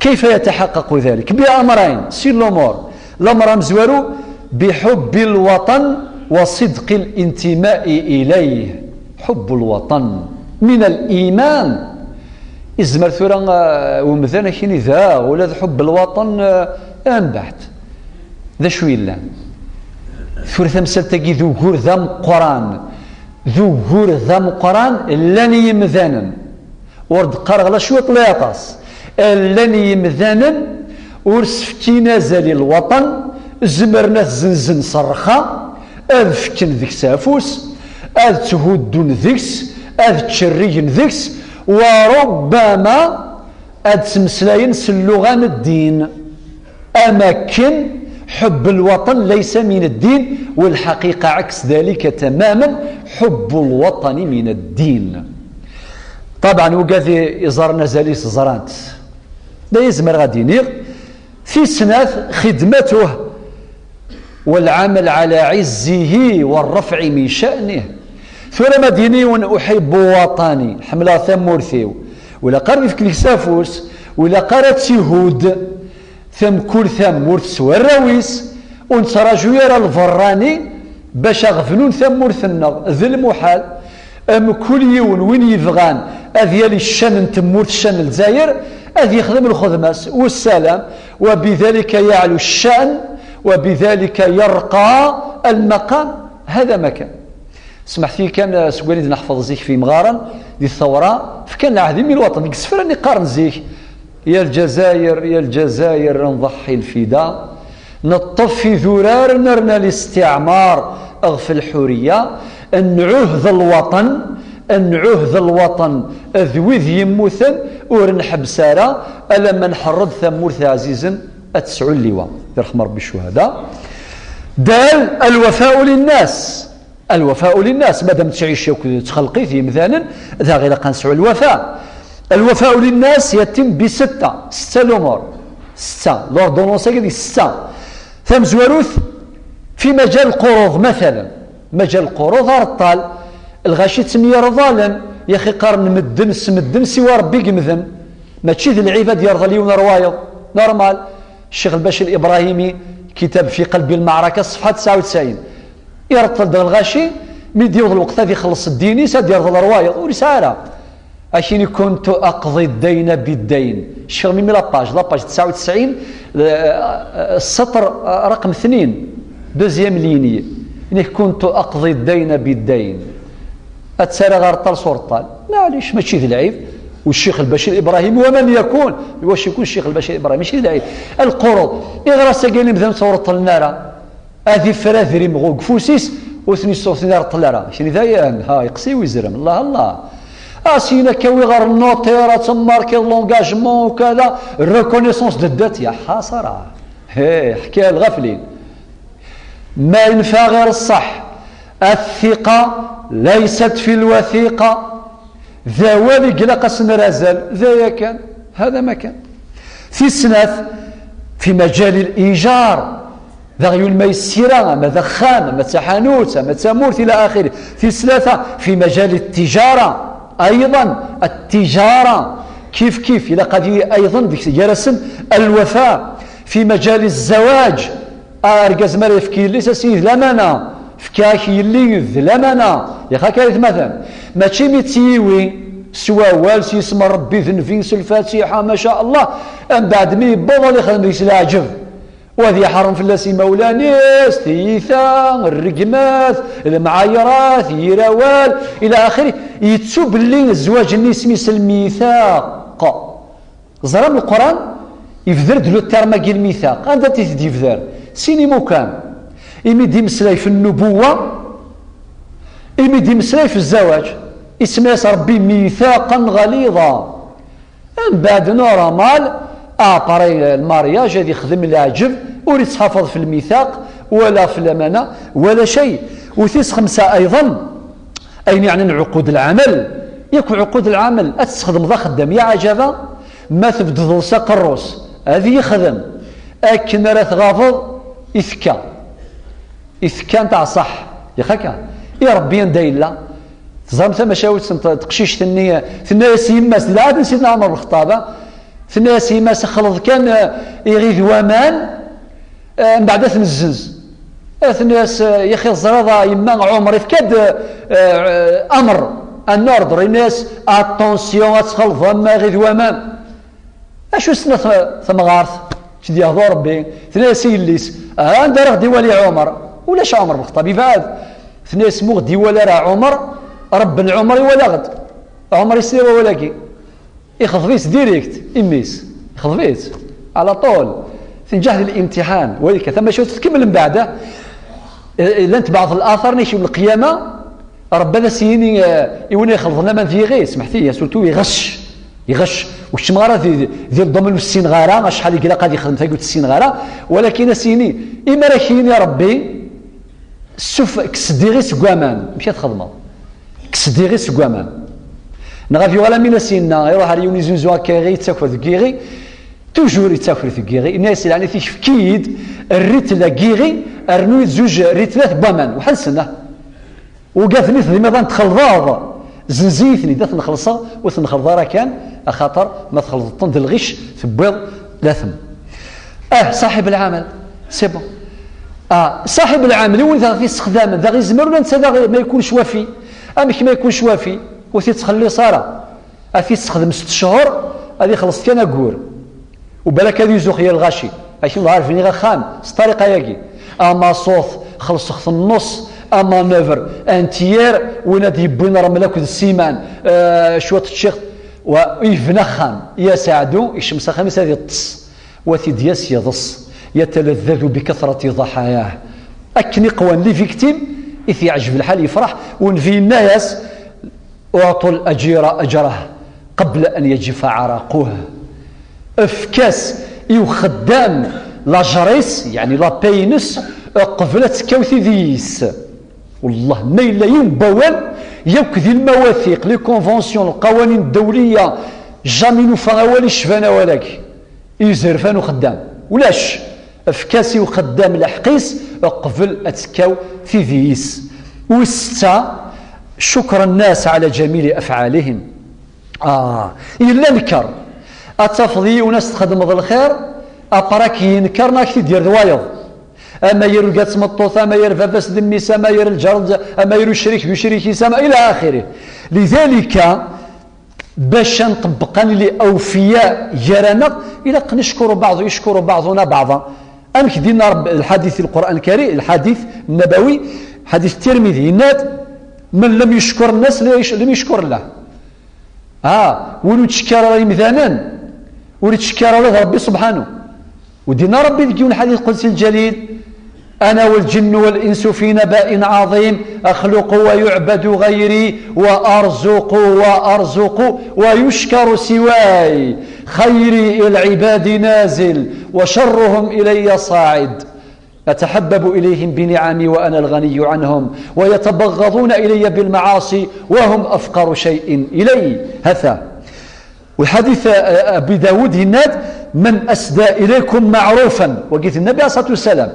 كيف يتحقق ذلك؟ بأمرين، سي الأمور. الأمر أمزوارو: بحب الوطن وصدق الانتماء إليه. حب الوطن من الإيمان. Izmer tura, eh, umdan akini daɣ, ula d ḥubb lwaṭen, eh, ambeɛd. D acu yellan? Tura tamsalt-agi d ugur d ameqqran. D ugur d ameqqran, llan yimdanen. Ur d-qqareɣ la cwiṭ la aṭas. Llan yimdanen ur s-fkin azal i lwaṭen, zemren ad t-zenzen s rrxa, ad fken deg-s afus, ad tthuddun deg-s, ad ttcerrigen deg-s, wa rubbama ad ttmeslayen s lluɣa n ddin. Am akken حب الوطن ليس من الدين، والحقيقة عكس ذلك تماما، حب الوطن من الدين. طبعا, wigad iẓran azal-is ẓran-t. D aya zemreɣ ad d-iniɣ. Tis snat, خدمته والعمل على عزه والرفع من شأنه. Tura ma d-yini yiwen: أحب وطني, ḥemmleɣ tamurt-iw. Ur ilaq ara ad yefk deg-s afus, ur ilaq ara ad tt-ihudd. Tamkul tamurt s warraw-is, ur nettraǧu ara lberrani bac a ɣ-bnun tamurt-nneɣ, d lmuḥal. Mkul yiwen win yebɣan ad yali ccan n tmurt, ccan n Lezzayer, ad yexdem lxedma-s, wassalam, وبذلك يعلو الشأن وبذلك يرقى المقام. هذا ما كان. Smeḥt-iyi kan, eh, seg wayen i d-neḥfeḍ zik f yimɣaren di tewra, fkan lɛehd i mmi lwaṭen deg isefra-nni qqaren zik: يا الجزائر، يا الجزائر، نضحي الفدا، نطفي ذرار، نرنا الاستعمار، اغف الحرية، نعهد الوطن، نعهد الوطن، d wid yemmuten ur nḥebbes ara, alamma nḥerred tamurt ɛzizen ad tesɛu lliwa. Yerḥem Rebbi ccuhada. Dal, الوفاء للناس. الوفاء للناس، madam tettɛic akk d txelqit yimdanen, daɣ ilaq ad nesɛu lwafa. الوفاء للناس يتم بستة، ستة الأمور. ستة، l'ordonnance-agi di ستة. Tamezwarut, في مجال القروض مثلا. مجال القروض, areṭṭal, lɣaci ttemyerḍalen, yaxi qqaren medden s medden siwa Rebbi gemden. Mačči d lɛib ad yerḍel yiwen ar wayeḍ. Normal. Ccix Lbacir Ibrahimi, kitab في قلب المعركة, ṣṣefḥa tesɛa u tesɛin. Ireṭṭel-d ɣer lɣaci, mi d-yewweḍ lweqt ad ixelleṣ ddin-is, ad yerḍel ar wayeḍ, ur yesɛi ara. Akini: كنت أقضي الدين بالدين. Ccix, mimi la page, la page tesɛa u tesɛin, eh, eh, sseṭr, eh, raqem tnin, deuxième ligne. Ini: كنت أقضي الدين بالدين. Ad ttaraɣ areṭṭal s ureṭṭal. Maɛlic, mačči d lɛib. U Ccix Lbacir Ibrahim, ومن يكون؟ Iwacu ikun Ccix Lbacir Ibrahim? Mačči d lɛib. Lquruḍ. Iɣer ass-agi imdanen ur ttreṭṭlen ara? Ad iffer adrim ɣer ufus-is, ur ten-yessuɣ, ur ten-ireṭṭel ara. Kini dayen, ha, iqsi wizrem. Allah, Allah. A, syin akka wi ɣer notaire, ad temmarkiḍ l'engagement, kada, reconnaissance de dette, ya ḥasara. He, ḥkaya lɣaflin. Ma yenfa ɣir ṣṣeḥ, الثقة ليست في الوثيقة. D awal i ilaq ad s-nerazal, d aya kan, هذا ما كان. Tis snat, في مجال الإيجار. D aɣyul ma yessira, ama d axxam, ama d taḥanut, ama d tamurt, إلى آخره. Tis tlata, في مجال التجارة. أيضا التجارة. Kif kif, ilaq ad yili أيضا deg, gar-asen الوفاء. في مجال الزواج. Argaz mi ara yefk yelli-s, a sidi, d lamana. Fkiɣ-ak yelli d lamana. Yak akka i tmaten. Mačči mi tt-yiwi s wawal, s yisem n Rebbi, d Nnbi, s Lfatiḥa, ma ca Allah, mbeɛd mi yewweḍ ad ixdem deg-s leɛǧeb. U ad yeḥrem fell-as imawlan-is, tiyita, rregmat, lemɛayrat, yir awal, إلى آخره. Yettu belli zzwaǧ-nni isem-is lmithaq. Ẓram Leqran yebder-d le terme-agi lmithaq. Anda i t-id-yebder? Sin imukan. Imi d-imeslay f nnubuwa, imi d-imeslay f zzawaǧ. Isemma-yas Rebbi mithaqan ɣaliḍa. Mbeɛd normal, après le mariage, ad ixdem leɛǧeb, ur ittḥafeḍ f lmithaq, wala f lamana, wala cay. U tis xemsa أيضا, ayen yeɛnan ɛuqud lɛamal. Yak ɛuqud lɛamal, ad tesxedmeḍ axeddam, ya ɛajaba, ma tbeddeḍ-s aqerru-s, ad yexdem. Akken ara tɣabeḍ, itekka. Itekka n taɛṣaḥ, yak akka. I Rebbi anda yella? Teẓram tamacahut n t-, teqcict-nni, tenna-yas yemma-s, d lɛahd n Sidna Ɛmer Lxeṭṭab, tenna-yas yemma-s: "Xleḍ kan, eh, iɣid waman, eh, mbeɛd ad t-nezzenz." Eh, tenna-yas, eh, "Yaxi teẓriḍ a yemma, Ɛumer ifka-d, eh, eh, amr, un ordre, yenna-yas, attention, ad txelḍem iɣid waman." Acu s-tenna t-, temɣart? Tt-id-yehḍu Rebbi, tenna-yas i yelli-s: "Ah, anda ara ɣ-d-iwali Ɛumer?" Ulac Ɛumer Lxeṭṭab, yebɛed. Tenna-yas: "Ma ur ɣ-d-iwali ara Ɛumer, Rebbi n Ɛumer iwala-ɣ-d." Ɛumer yesla i wawal-agi. Ixḍeb-itt direct, i mmi-s. Ixḍeb-itt. Ɛla ṭul. Tenǧeḥ di limtiḥan. Wayka, tamacahut tkemmel mbeɛd, ah. Eh, eh, llant beɛḍ latar-nni yawm lqiyama, Rebbi ad as-yini, eh, i win ixelḍen aman d yiɣi, smeḥt-iyi, surtout iɣec. Iɣec. Ur keččmeɣ ara di, di le domaine ur ssineɣ ara, acḥal i ilaq ad yexdem tagi ur tt-ssineɣ ara, walakin ad as-yini, imi ara k-yini Rebbi, suf-, kkes-d iɣi seg waman. Amek ad txedmeḍ? Kkes-d iɣi seg waman. Neɣ ad yuɣal am win as-yenna, iruḥ ar yiwen izunzu akka iɣi, yettaker deg yiɣi, toujours yettaker deg yiɣi, yenna-yas: "Yeɛni, efk-iyi-d rritla n yiɣi, rnu-yi-d zuj rritlat n waman." Weḥd-sen, ah. Ugaden-it d imiḍan txelḍeḍ. Zenz-iyi-ten-id, ad ten-xellṣeɣ, ur ten-xelḍ ara kan, axaṭer ma txelḍeḍ-ten d lɣic, tewwiḍ latem. Ah, ṣaḥib lɛamal, c'est bon. Ah, ṣaḥib lɛamal, i win daɣ t-issexdamen, daɣ yezmer ula netta daɣ ma yekun cwafi, Amek ma yekun cwafi, ur t-ittxelliṣ ara. Ad t-issexdem sett cchur, ad ixelleṣ kan aggur. U balak ad yuzux yir lɣaci. Akken ur ɛaref bniɣ axxam, s ṭṭariqa-yagi. Amaṣut, xelṣeɣ-t nneṣ, amanœuvre, un tiers, win ad d-yewwin rrmel akked ssiman, eh, cwiṭ ččiɣ, wa yebna axxam, i aseɛdu, yekcem s axxam-is ad yeṭṭes. Wa t-id-yas yeḍes, يتلذذ بكثرة ضحاياه. Akken i qwan les victimes, i t-yeɛjeb lḥal yefreḥ, u Nnbi yenna-yas, اعطوا الأجير أجره قبل أن يجف عرقه. Efk-as i uxeddam lajer-is, yeɛni la paye-ines, qbel ad tekkaw tidi-is. Wallah, ma yella yiwen n wawal, yakk di lmawathiq, les conventions, lqawanin ddawliya, jamais nufa awal icban awal-agi. Izerfan uxeddam. Ulac. Efk-as i uxeddam lḥeqq-is, qbel ad tekkaw tidi-is. Wis setta, شكر الناس على جميل أفعالهم. Ah, yella lker. Ad tafeḍ yiwen ad s-txedmeḍ lxir, après yenker neɣ ad k-t-id-yerr d wayeḍ. Ama yir urgaz d tmeṭṭut, ama yir baba-s d mmi-s, ama yir lǧar d, ama yir ucrik d ucrik-is, ama ila axiri. Lidalika, bac ad nṭebbeq, ad nili awfiya gar-aneɣ, ilaq neckur بعض، يشكر بعضنا بعضا. Amek dinna Rebbi, lḥadit di Lqur'an Lkarim, lḥadit nnabawi, ḥadit Tirmidi, yenna-d, من لم يشكر الناس لم يش-، لم يشكر الله. Ha, win ur yettcekkir ara imdanen, ur yettcekkir ara d Rebbi subḥanu. U dinna Rebbi deg yiwen lḥadit qudsi lǧalil, أنا والجن والإنس في نبأ عظيم، أخلق ويعبد غيري، وأرزق وأرزق ويشكر سواي، خيري إلى العباد نازل، وشرهم إلي صاعد. أتحبب إليهم بنعمي وأنا الغني عنهم، ويتبغضون إلي بالمعاصي وهم أفقر شيء إلي. هذا. والحديث، آه، أبي داود يناد: من أسدى إليكم معروفا، وقيت النبي عليه الصلاة والسلام،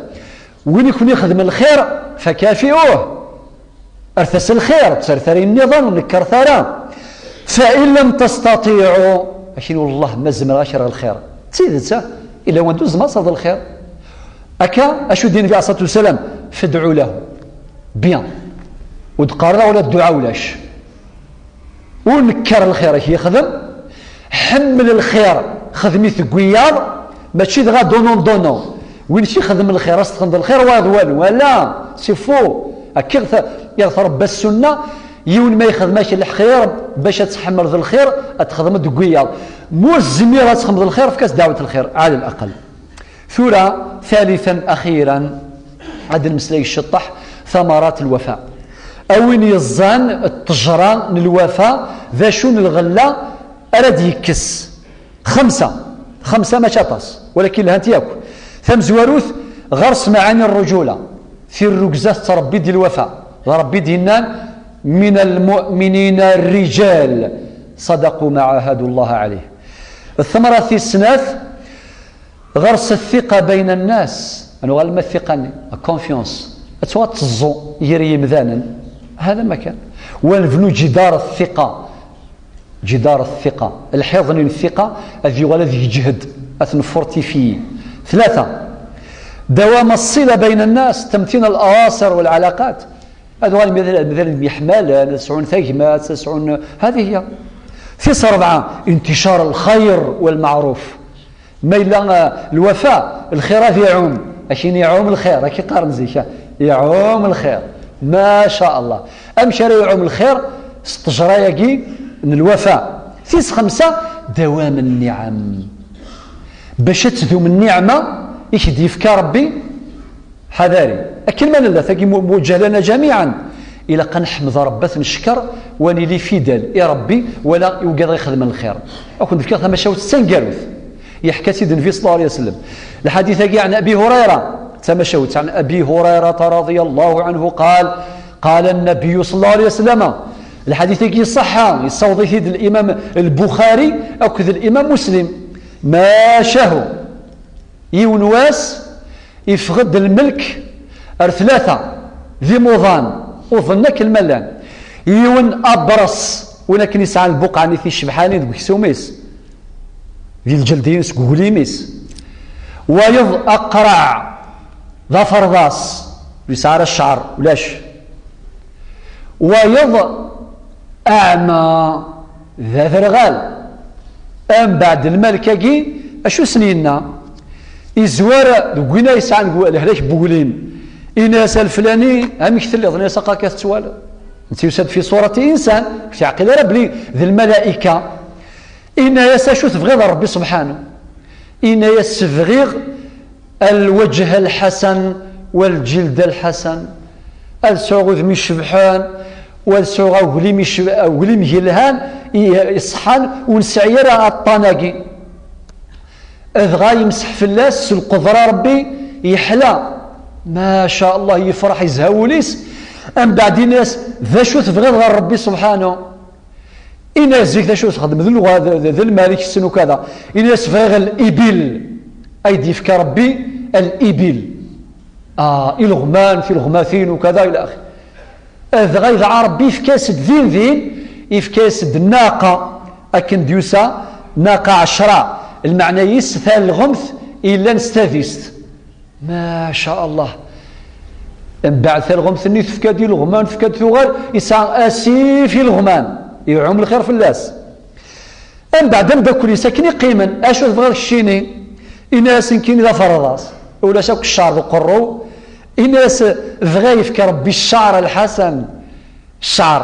وين يكون يخدم الخير فكافئوه. Rret-as lxir, ur ttret ara ayen nniḍen, ur nekkret ara. فإن لم تستطيعوا, akin والله ma zemreɣ ad k-rreɣ lxir. D tidet, ah? Ila wanda ur tezmireḍ ad terreḍ lxir. Akka, acu d-yenna Nnbi alayhi ṣṣalatu wassalam? فادعوا له. Bien. Ur d-qqar ara ula dduɛa ulac. Ur nekker lxir i k-yexdem, ḥemmel lxir, xdem-it deg wiyaḍ, mačči dɣa donnant donnant. Win i k-ixedmen lxir, ad s-texdmeḍ lxir, wayeḍ walu. Ala, c'est faux. Akka i ɣ-, i ɣ-tṛebba ssunna, yiwen ma yexdem-ak lxir, bac ad tḥemmleḍ lxir, ad t-texdmeḍ deg wiyaḍ. Ma ur tezmireḍ ad txedmeḍ lxir, efk-as ddeɛwet lxir, ɛala laqal. Tura, ثالثا أخيرا, ad nmeslay cwiṭ ثمرات الوفاء. A win yeẓẓan ttejra n lwafa, d acu n lɣella ara d-yekkes. Xemsa, xemsa mačči aṭas, walakin lhant yakk. Tamezwarut, ɣer-s maɛani rrujula, tirrugza tettṛebbi-d i lwafa. D Ṛebbi i d-yennan: من المؤمنين رجال صدقوا ما عاهدوا الله عليه. Ttameṛat tis snat, ɣer-s الثقة بين الناس. Ad nuɣal ma الثقة-nni, la confiance, ad tuɣal teẓẓu gar yimdanen. هذا ما كان. ونبني جدار الثقة. جدار الثقة. Lḥiḍ n الثقة ad yuɣal ad yeǧhed, ad t-nfortifiyi. Tlata, دوام الصلة بين الناس، تمتين الأواصر والعلاقات. Ad uɣalen مثلا, مثلا myeḥmalen, ad sɛun tagmat, ad sɛun, هذه هي. Tis rebɛa, انتشار الخير والمعروف. Ma yella, ah, lwafa, lxir ad iɛum. Akin iɛum lxir, akka i qqaren zik, ah, iɛum lxir. Ma ca Allah. Amek ara iɛum lxir? S ttejra-agi n lwafa. Tis xemsa, دوام النعم. Bac ad tdum nniɛma i k-d-yefka Ṛebbi, ḥadari. Akken ma nella, tagi mu-, muwejjeh lana jamiɛan. Ilaq ad neḥmed Ṛebbi, ad t-neckeṛ, wa nili fidèle i Ṛebbi, wala i wigad ixedmen lxir. Ad ken-d-fkeɣ tamacahut d taneggarut. Yeḥka-tt-id Nnbi ṣalla Llahu ɛalayhi wa sallam. Lḥadit-agi ɛan Abi Hurayra, d tamacahut, ɛan Abi Hurayrata raḍiya Llahu ɛanhu qal, qala Nnabiyu ṣalla Llahu ɛalayhi wa sallam. Lḥadit-agi iṣeḥḥa, yessaweḍ-it-id Limam Lbuxari akked Limam Muslim. Macahu. Yiwen wass, ifeɣ-d lmelk ar tlata d imuḍan, uḍen akk lma llan. Yiwen abres, win akken yesɛan lbuqɛa-nni ticebḥanin deg uksum-is, di lǧeldi-ines, deg uglim-is. Wayeḍ aqraɛ, d aferḍas, ur yesɛi ara cceɛr, ulac. Wayeḍ Aɛma, d aderɣal. Ambeɛd lmalek-agi, acu sen-yenna? Izwar deg win ay yesɛan lehlak n weglim. Inna-yas: "A leflani, amek telliḍ?" Inna-yas: "Aql-ak tettwaliḍ." Netta yusa-d fi ṣuṛati insan, ur yeɛqil ara belli d lmalayka. Inna-yas: "Acu tebɣiḍ a Ṛebbi subḥanu?" Inna-yas: "Bɣiɣ الوجه الحسن والجلد الحسن." Ad sɛuɣ udem icebḥen, u ad sɛuɣ aglim iceb-, aglim yelhan, i-, iṣeḥḥan, ur nesɛi ara aṭṭan-agi. Dɣa yemseḥ fell-as s lqedra Ṛebbi, yeḥla. Ma ca Allah, yefreḥ, yezha wul-is. Ambeɛd inna-yas: "D acu tebɣiḍ ɣer Ṛebbi subḥanu?" Inna-yas: "Zik d acu txeddem? D lwa-, d, d, d lmal i kessen ukada." Inna-yas: "Bɣiɣ libil." Ay d-yefka Ṛebbi libil. Ah, ileɣman, tileɣmatin, ukada, ila axir. Dɣa yedɛa Ṛebbi, yefka-as-d din din, yefka-as-d nnaqa, akken d-yusa, nnaqa ɛecra, lmeɛna-is talɣemt yellan s tadist. Ma ca Allah. Mbeɛd talɣemt-nni tefka-d ileɣman, tefka-d tuɣal, yesɛa asif ileɣman, iɛum lxir fell-as. Mbeɛd ameddakel-is akken i qqimen: "Acu tebɣiḍ keččini?" Inna-yas: "Nekkini d aferḍas, ulac akk cceɛr d uqerru." Inna-yas: "Bɣiɣ yefk Ṛebbi cceɛr lḥasan." Cceɛr,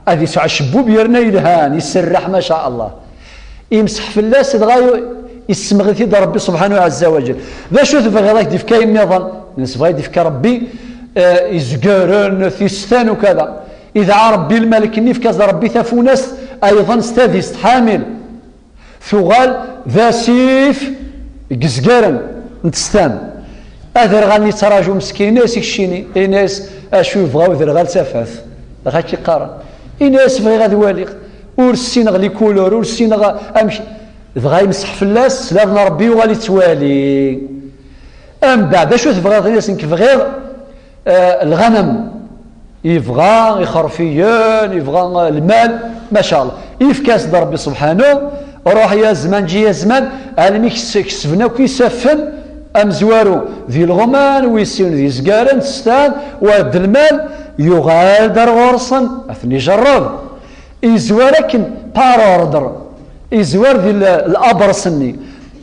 ad yesɛu acebbub yerna yelhan, iserreḥ, ma ca Allah. Imseḥ fell-as, dɣa yu-, yessemɣi-t-id Ṛebbi subḥanahu ɛezza wa ǧel. "D acu tebɣiḍ ad k-d-yefk ayen nniḍen?" Inna-yas: "Bɣiɣ ad d-yefk Ṛebbi, eh, izgaren, tistan ukada." Idɛa Ṛebbi lmalek-nni, yefka-as-d Ṛebbi tafunast, ayḍen s tadist, ḥamil. Tuɣal d asif deg izgaren n testan. Aderɣal-nni yettraǧu meskin, inna-yas i keččini, inna-yas: "Acu yebɣa uderɣal tafat?" Dɣa k-iqqaren. Inna-yas: "Bɣiɣ ad waliɣ. Ur ssineɣ les couleurs, ur ssineɣ amek." Dɣa yemseḥ fell-as, s laḍ n Ṛebbi yuɣal yettwali. Ambeɛd, "Acu tebɣiḍ?" Inna-yas: "Nekk bɣiɣ, eh, lɣanem." Yebɣa ixerfiyen, yebɣa lmal, ma ca Allah. Yefka-as-d Ṛebbi subḥanu, ruḥ ya zman, ǧi ya zman, almi kes-, kesben akk isaffen amezwaru, di leɣman, wis sin d izgaren, testan, wa d lmal, yuɣal-d ar ɣur-sen, ad ten-ijerreb. Izwar akken par ordre, izwar di l-, labres-nni.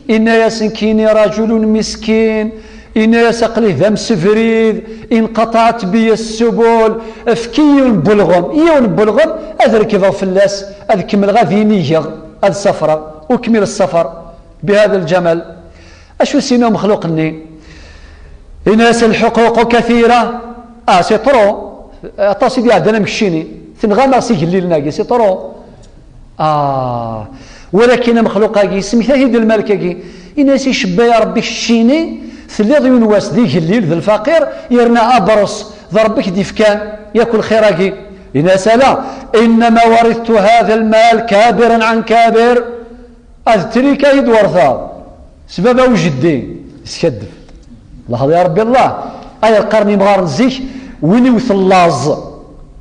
Inna-yas: "Nekkini rajulun miskin." Inna-yas: "Aql-i d amsebrid, inqaṭaɛet bi ssubul, efk-iyi yiwen n welɣem, yiwen n welɣem ad rekbeɣ fell-as, ad kemmleɣ ad inigeɣ, ad safreɣ, ukmil ssafar bi hada lǧamal." Acu s-yenna umexluq-nni? Inna-yas: "Lḥuququ kathira." Ah, c'est trop. Aṭas i d-iɛeddan am keččini. Tenɣam-aɣ s igellilen-agi, c'est trop. Ah, walakin amexluq-agi, yesmekta-t-id lmalek-agi. Inna-yas: "Icebba ya Ṛebbi keččini, telliḍ yiwen wass d igellil, d lfaqir, yerna abres d Ṛebbi k-d-ifkan yakk lxir-agi." Inna-yas: "Ala, innama warittu hada lmal kabiran an kabir." Ad trika i d-werteɣ s baba-w jeddi, yeskaddeb. Laḥeḍ ya Ṛebbi Allah, ay qqaren yimɣaren zik, win iwet llaẓ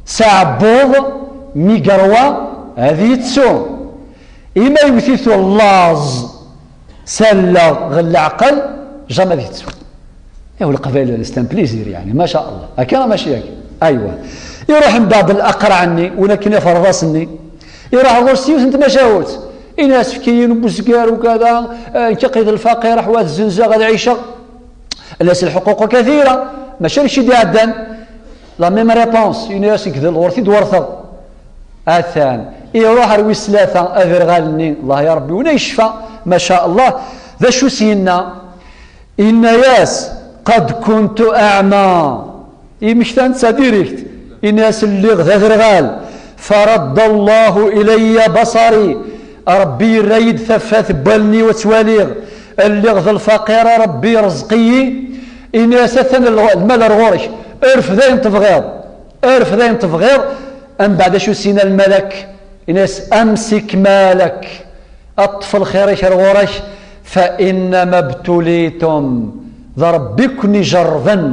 s aɛebbuḍ, mi yerwa ad yettu. Ima iwet-it llaẓ s allaɣ ɣer leɛqel, jamais ad yettu. Iwa Leqbayel, c'est un plaisir, yeɛni, ma ca Allah. Akka neɣ mačči akka? Aywa. Iruḥ mbeɛd laqraɛ-nni, win akken iferḍas-nni, iruḥ ɣur-s yiwet n tmacahut. Ini-as: "Efk-iyi yiwen n uzgar ukada, eh, nekk aql-i d lfaqir, ḥwaǧ ad zzenzeɣ, ad ɛiceɣ." Ini-as: "Lḥuquq kathira, mačči d kečč i d-iɛeddan." La même réponse, ini-as: "Nekk d lɣur-t i d-werteɣ." Atan, iruḥ ar wis tlata, aderɣal-nni, Allah ya Ṛebbi, win ay yecfa, ma ca Allah, d acu s-yenna? Inna-yas: "Qad kuntu aɛma." Imekta netta direct. Inna-yas: "Lliɣ d aderɣal. Faradda Allahu ilayya basari." Ṛebbi yerra-yi-d tafat n wallen-iw ad ttwaliɣ. Lliɣ d lfaqir, a Ṛebbi, rẓeq-iyi. Inna-yas: "Atan l-, lmal ar ɣur-k. Rfed ayen tebɣiḍ. Rfed ayen tebɣiḍ." Ambeɛd acu s-yenna lmalak? Inna-yas: "Amsik malak." Ṭṭef lxir-ik ar ɣur-k, fa innama btulitum, d Ṛebbi i ken-ijerrben.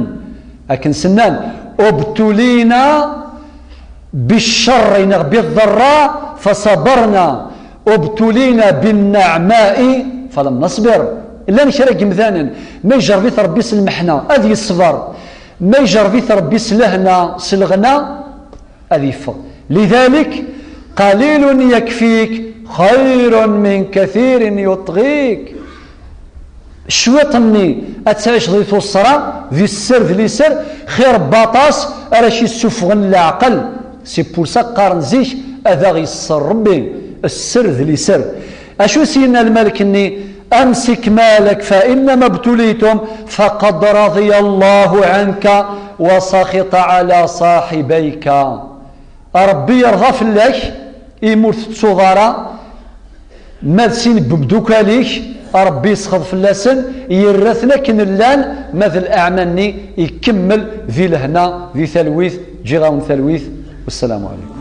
Akken s-nnan, ubtulina biccerri neɣ biḍerra, fasabarna, ubtulina binnaɛmai, falam nasbir. Llan kra n yemdanen, ma ijerreb-it Ṛebbi s lmeḥna, ad yesber, ma ijerreb-it Ṛebbi s lehna, s leɣna, ad yeffeɣ. Lidalik, قليل يكفيك خير من كثير يطغيك. Cwiṭ-nni ad tɛiceḍ di tuṣṣra, di sser d liser, xir n waṭas ara k-issufɣen leɛqel. C'est pour ça qqaren zik ad aɣ-yesser Rebbi sser d liser. Acu s-yenna lmalik-nni? أمسك مالك فإنما ابتليتم فقد رضي الله عنك وسخط على صاحبيك. Ṛebbi yerḍa fell-ak imi ur tettuḍ ara ma d sin n wemdukal-ik, Ṛebbi yesxeḍ fell-asen, yerra-ten akken llan, ma d leɛma-nni ikemmel di lehna, di talwit. Ǧǧiɣ-awen talwit. Wassalamu ɛalaykum.